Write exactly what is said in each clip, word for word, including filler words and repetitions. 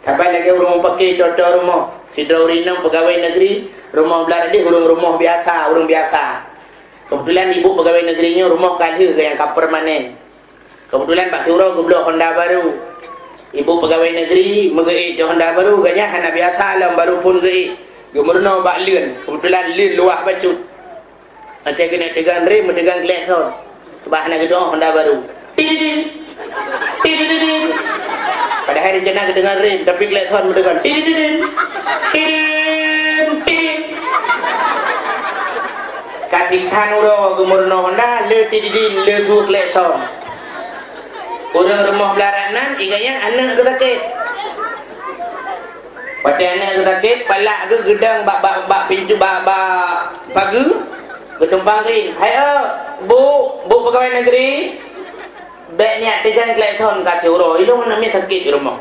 Saban lagèe ureueng mupake toe-toe rumoh. Sidroe ureueng inong peugawai negeri, rumoh blah deh ureueng rumoh biasa, ureueng biasa. Keubeutulan ibu peugawai negeri nyoe rumoh ka lheueh nyang ka permanen. Keubeutulan bak siuroe geubloe honda barô. Ibu peugawai negeri meugeuék di honda barô, gobnyan hana biasa lom barô phôn geuék. Geumeurunoe bak leuen, keubeutulan leuen luwah bacut. Watèe keuneuk teugang rem, meuteugang klakson. Bah na geudoe honda barô. Tididin. Tididin. Padahai rencana geuteugang rem, tapi klakson meuteugang. Tididin. Tidin. Tidin. Ka tikhan uroe geumeurunoe honda, le tididin, le su klakson. Ureueng rumoh blah rot nan, iganyang aneuk geusakét. Watèe aneuk sakét, palak geuh geudong bak, bak, bak pintu, bak, bak pageue, geutumpang keuieng. "Hai, eh, Bu, Bu peugawai negeri, bèk neujak teugang klakson ka siuroe, ilôn aneuk miet sakét di rumoh."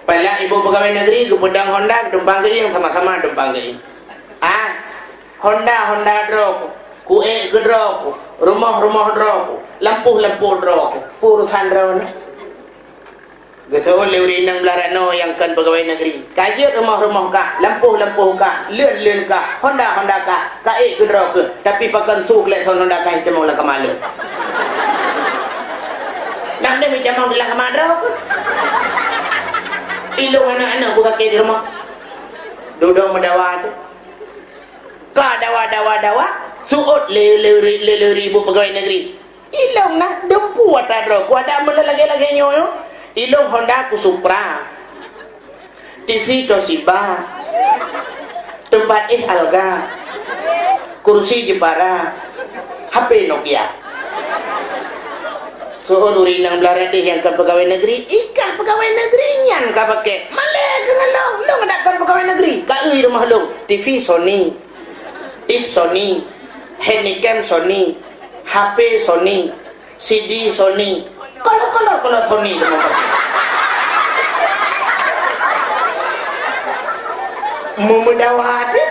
Palak ibu peugawai negeri geupeudong honda, geutumpang keuieng, sama-sama tumpang keuieng. Ah, honda, honda droe ku, kuék keu droe ku, rumoh, rumoh droe ku, lampôh, lampôh droe ku, peue urosan droeneuh. Geuseuôt lé ureueng inong blah rot nan nyang kon peugawai negeri. Ka jeuet rumoh-rumoh kah, lampôh-lampôh kah, leuen-leuen kah, honda-honda kah, ka ék keu droe keuh, tapi pakon su klakson honda kah itamong lam kama lôn. Nang deuh itamong lam kama droe keuh. Ilôn aneuk-aneuk ku sakét di rumoh. Dudoe meudawa tu. Ka dawa, dawa, dawa, seuôt lé, lé, lé, lé, lé ibu peugawai negeri. Ilôn na deumpu atra droe ku, adak meunan lagèe-lagèe nyoe, nyoe. Ilôn honda ku Supra. T V Toshiba. Teumpat éh Alga. Kursi Jepara. H P Nokia. Seuôt ureueng inong blah rot deh nyang kon peugawai negeri, ikah peugawai negeri nyan ka pakèk. Malèe keuh ngon lôn, lôn adak kon peugawai negeri. Ka eu i rumoh lôn, T V Sony. Ip Sony, Heineken Sony, H P Sony, C D Sony, kolor-kolor, kolor Sony semua. Meumeudawa até.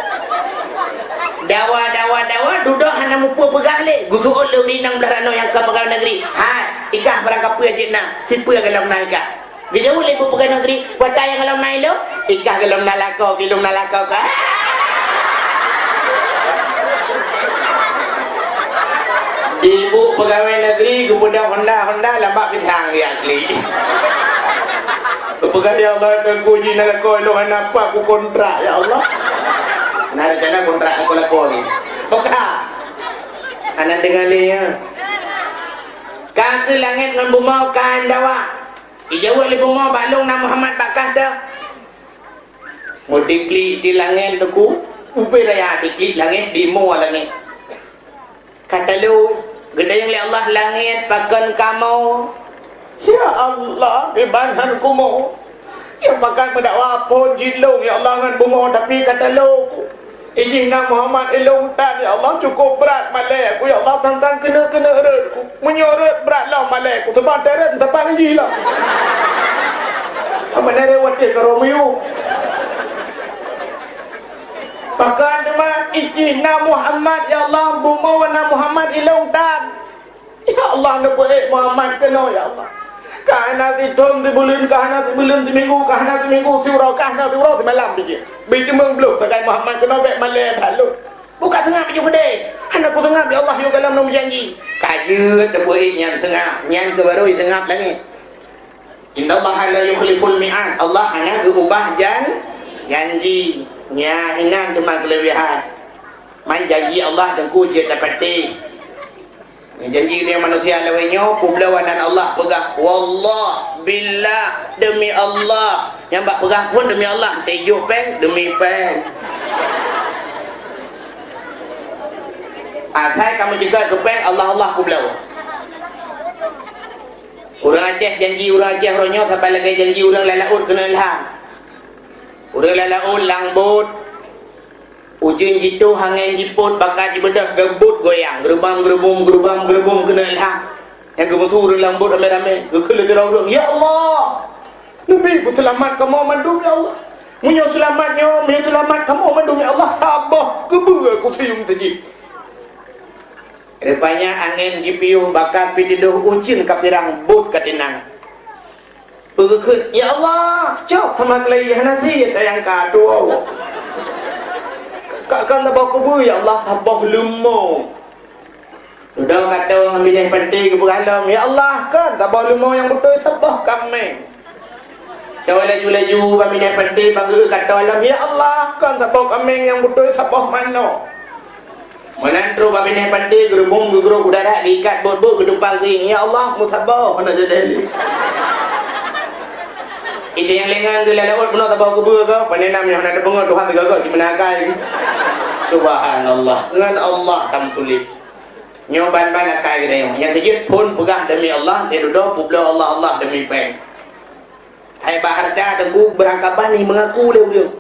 Dawa, dawa, dawa, dudoe hana mupeue peugah lé. Geuseuôt lé ureueng inong blah rot nan nyang ka peugawai negeri. "Hai, ikah barang kapeue jeuet na, sipeue golom na ikah?" Geujaweueb lé ibu peugawai negeri, "Peue ata nyang golom na ilôn?" "Ikah golom na lakoe, ilôn na lakoe kah." Ibu peugawai negeri geupeudong honda-honda lam bak pisang geujak klik. Geupeugah, "Ya Allah, teungku jih na lakoe ilôn hana pat kukontrak, ya Allah." Na rencana kontrak lakoe-lakoe nyoe. Oke. Hana deungoe lé nyan. Ka keu langèt ngon bumoe ka dawa. Ijaweueb lé bumoe, "Bak lôn na Muhammad bak kah teuh." Meudiklik di langèt teungku, ubé raya diklik langèt, di mua langèt. Ka talo, geutanyong lé Allah, "Langèt, pakon kamoe?" "Ya Allah, kiban han kumoe. Nyang pakat meudakwa phôn jih lôn, ya Allah, ngon bumoe, tapi ka talo." Ijih na Muhammad ilôn tan, ya Allah, cukup brat malèe ku, ya Allah, tantang keuneuk-keuneuk rhot ku. Meunyoe rhot brat lom malèe ku, seubab teuh rhot, seubab jih lom. Apa nari watèe ka Romeo? Pakon teuma ijih na Muhammad, ya Allah, bumoe na Muhammad ilôn tan. Ya Allah, neupeuék Muhammad keunoe, ya Allah. Ka hana sithôn sibuleuen, ka hana sibuleuen siminggu, ka hana siminggu siuroe, ka hana siuroe simalam pih jih. Beuteumèe bloh sagai Muhammad keunoe bèk malèe that lôn. Buka seungab jih peudeh. Hana kuseungab, ya Allah, yôh gohlom lôn meujanji. Ka jeuet teupeuék nyan seungab, nyan keuh barô iseungab langèt. Innallaha la yukhliful mi'ad. Allah hana geuubah jan-, janji. Nyan inan teuma keuleubihan. Man janji Allah teungku jeuet tapatéh. Janji deungon manusia lawét nyoe, peubloe nan Allah peugah, "Wallah, billah, demi Allah." Nyang bak peugah phôn demi Allah, teuh jok péng, demi péng. Asai kamoe ceugat keu péng, Allah, Allah peubloe. Ureueng Aceh janji, ureueng Aceh uroe nyoe saban lagèe janji ureueng lam laôt keuneuk ilham. Ureueng lam laôt lam bot, ujeuen jitôh, angèn jipôt, baka jibeudôh, geubot goyang, geurubam-geurubum, geurubam-geurubum keuneuk ilham. Nyang geumeusu ureueng lam bot ramé-ramé, geukheun lé sidroe ureueng, "Ya Allah, neubi peuseulamat kamoe mandum, ya Allah. Meunyoe seulamat nyoe, meunyoe seulamat kamoe mandum, ya Allah, saboh keubeue kuseuyum sajieb." Rupanya angèn jipiôh, baka pih teudoh, ujeuen ka pirang, bot ka tinang. Peugeukeut, "Ya Allah, cok sama keulai hana sie tayangka tuwoe." Ka, ka saboh kubu, "Ya Allah, saboh leumo." Dudoe kato ngon binéh panté geupeugah lom, "Ya Allah, kon saboh leumo nyang beutôi saboh kaméng." Tawa laju-laju bak binéh panté bak geupeugah kato lom, "Ya Allah, kon saboh kaméng nyang beutôi saboh manok." Meunan trok bak binéh panté, geurubong geugrôp u darat, geuikat bot-bot, geutumpang keuieng, "Ya Allah, meusaboh hana jadi." Ide nyang lengan geulalawot bunoe saboh kubu ka, pane nam nyang hana teupeungoh Tuhan sigoe-goe cit meunakai. Subhanallah, ngon Allah tameutuléh. Nyoe ban-ban akai geutanyoe. Nyang keujeuet phon peugah demi Allah, di dudoe peubloe Allah, Allah demi péng. Hai bak hareuta teungku beurangkaban ni meungaku lé ureueng.